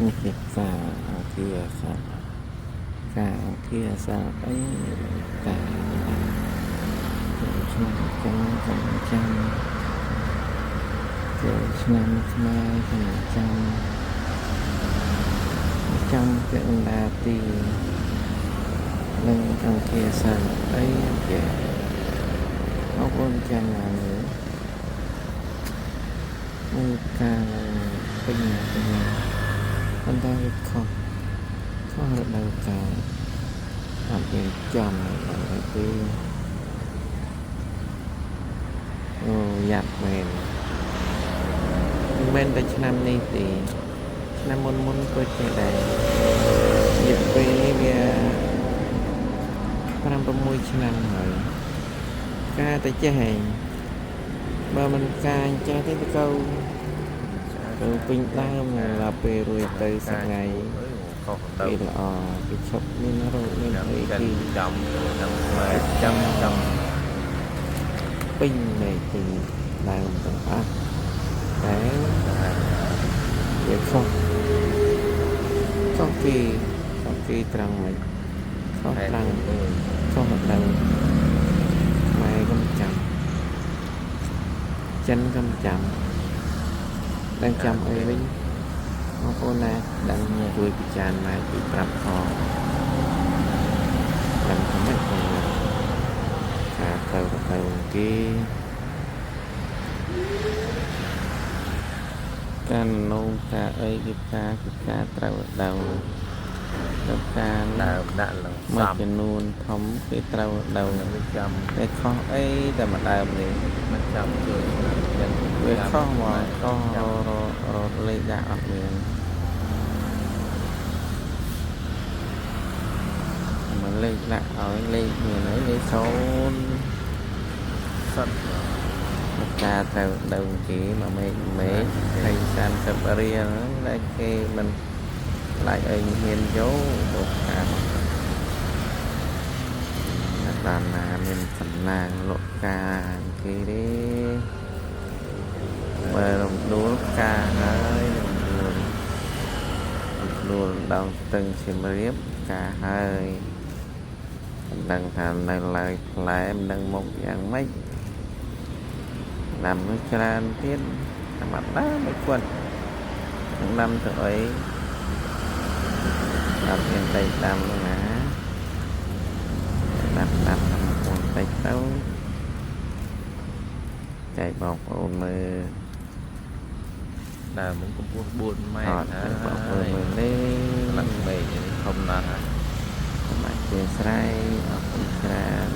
នេះជាផ្កាអង្គាសាផ្កាអង្គាសាអីផ្កាចូលឆ្នាំចិនកំចាំចូលឆ្នាំខ្មែរកំចាំចាំពាក់កណ្ដាលទីនិងអង្គាសាអីគេបងប្អូនចាំណាមើលមើលផ្កាពេញពេញប៉ុន្តែវាខុសខុសរដូវកាលអត់វាចំដល់ទៅអូយ៉ាប់មែនមិនមែនតែឆ្នាំនេះទេឆ្នាំមុនមុនក៏ចេះដែររយៈពេលនេះវា5 6ឆ្នាំហើយការតែចេះហែងបើមិនការចេះទេទៅកៅទៅពេញដើមដល់ពេលរួចទៅសថ្ងៃ ខុសទៅ គេល្អគេឈប់មានរោគមានអីគេ ចាំចាំខ្មែរចាំចាំ ពេញមេឃពេញដើមទាំងអស់តែវាខុសខុសគេខុសគេត្រង់មិនខុសត្រង់ខុសដល់ខ្មែរក៏មិនចាំចិនក៏មិនចាំដឹងចាំអីវិញបងប្អូនណាដឹងជួយពិចារណាជួយប្រាប់ផងដឹងថាម៉េចបងការទៅទៅគេការនោមការអីគេការគេការត្រូវដៅទៅការ ដើមដាក់ឡើង មួយចំនួនធំគេត្រូវដៅ មិនចាំ តែខុសអីតែមួយដើមនេះ មិនចាំជួយឆ្នាំចិន វាខុសមកខុសររលេខដាក់អត់មានមកលេខដាក់ឲ្យលេខមានហើយលេខ0 សិត មកការត្រូវដៅគេមកមេឃមេឃ20 30រៀលហ្នឹងតែគេមិនខ្លាចឲ្យហ៊ានយកមកការដល់ណាមានសំណាងលក់ការគេទេបើរំដួលផ្កាហើយរំដួលរំដួលដងស្ទឹងសៀមរាបផ្កាហើយមិនដឹងថានៅឡើយផ្លែមិនដឹងមុខយ៉ាងម៉េចដាំនោះច្រើនទៀតតែមកដើមមិនគាត់នឹងដាំទៅអីដាំមានដីដាំនោះណាដាំដាំដាំបន្តិចទៅចែកបងប្អូនមើល ដើមនឹងកម្ពស់4ម៉ែ អ ត្រ ត់បងប្អូនមើលនេះ ឡើងមេឃនេះធំណាស់ហើយ សូមអធិស្ឋានអរគុណច្រើន